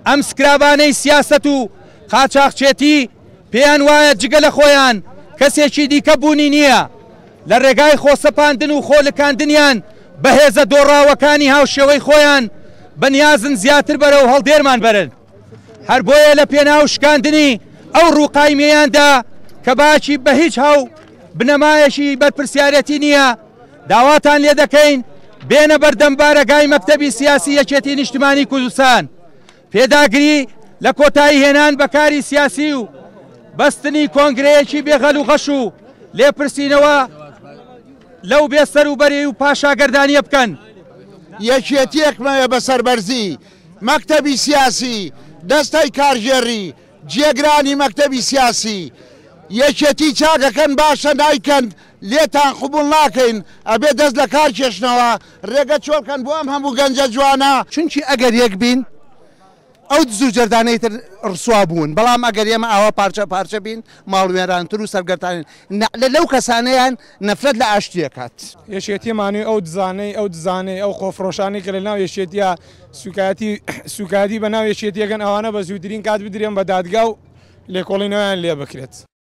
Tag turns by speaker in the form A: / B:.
A: ئەم سکرابانەی سیاسەت و قاچاخچێتی پێیان وایە جگە لە خۆیان کەسێکی دیکە بوونی نییە. لە ڕێگای خۆسەپاندن و خۆ لکاندنیان بە هێزە دۆڕاوەکانی هاوشێوەی خۆیان بە نیازن زیاتر بەرەو هەڵدێرمان بەرن. هەر بۆیە لە پێناو شکاندنی ئەو ڕووقایمیەیاندا کە باکی بە هیچ هاو بنەمایەکی بەرپرسیارەتی نییە، داواتان لێ دەکەین بێنە بەردەم بارەگای مەکتەبی سیاسی یەکێتی نیشتمانی کوردستان پێداگری لە کۆتایی هێنان بە کاری سیاسی و بەستنی کۆنگرەیەکی بێ غەل و غەش و لێپرسینەوە لەو بێ سەروبەری و پاشاگەردانیە بکەن.
B: یەکێتیەکمەوێ بە سەربەرزی مەکتەبی سیاسی، دەستەی کارگێڕی، جێگرانی مەکتەبی سیاسی یەکێتی چاکەکەن باشە نایکەن لێتان قبوڵ ناکەین ئەبێ دەست لە کار کێشنەوە رێگە چۆڵکەن بۆ ئەم هەموو گەنجە جوانە.
C: چونکی ئەگەر یەک بین ئەو دزو جەردانەی تر ڕسوا بوون بەڵام ئەگەر ئێمە ئاوا پارچە پارچە بین ماڵوێرانتر و سەرگەردانین نەعلە لەو کەسانەیان نەفرەت لە ئاشتی ئەکات.
D: یەکێتی مانوی ئەو دزانەی ئەو دزانەی ئەو خۆفرۆشانەی کە لەناو یەکێتیا سوکایەتی سوکایەتی بەناو یەکێتیەکەن ئەوانە بە زووترین کات بدرێن بە دادگا و لێکۆڵینەوەیان لێ بکرێت.